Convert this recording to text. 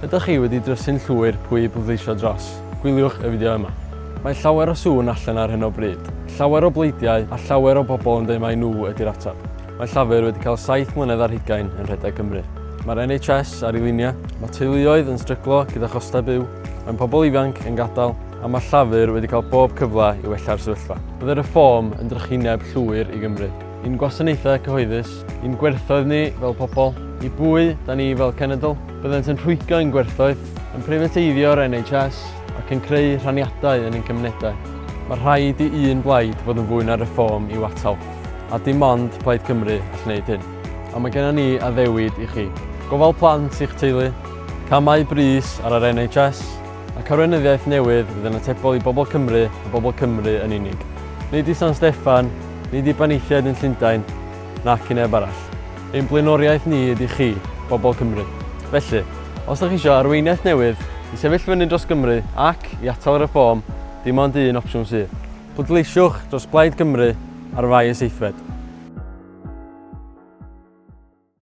Ydych chi wedi drysu'n llwyr pwy i bleidleisio dros? Gwyliwch y fideo yma. Mae llawer o sŵn allan ar hyn o bryd. Llawer o bleidiau a llawer o bobl yn dweud mai nhw ydy'r ateb. Mae Llafur wedi cael 7 mlynedd yn rhedeg Cymru. Mae'r NHS ar ei liniau, mae teuluoedd yn stryglo gyda chostau byw, mae'n pobl ifanc yn gadael, a mae Llafur wedi cael bob cyfle i wella'r sefyllfa. Byddai Reform yn drychineb llwyr i Gymru. I'n gwasanaethau cyhoeddus, i'n gwerthoedd ni fel pobl, i bwy da ni fel cenedl, byddent yn rhwygo ein gwerthoedd, yn preifateiddio'r NHS ac yn creu rhaniadau yn ein cymunedau. Mae rhaid i un blaid fod yn fwy na Reform i'w atal, a dim ond Plaid Cymru all wneud hyn. A mae gennym ni addewid i chi. Gofal plant i'ch teulu, camau brys ar yr NHS, ac arweinyddiaeth newydd fydd yn atebol i bobl Cymru a bobl Cymru yn unig. Nid i San Steffan, nid i benaethiaid yn Llundain, nac i neb arall. Ein blaenoriaeth ni ydy chi, bobl Cymru. Felly, os ydych chi eisiau arweiniaeth newydd i sefyll fyny dros Gymru ac i atal y Reform, dim ond un opsiwn sydd. Pleidleisiwch dros Blaid Cymru ar Fai y 7.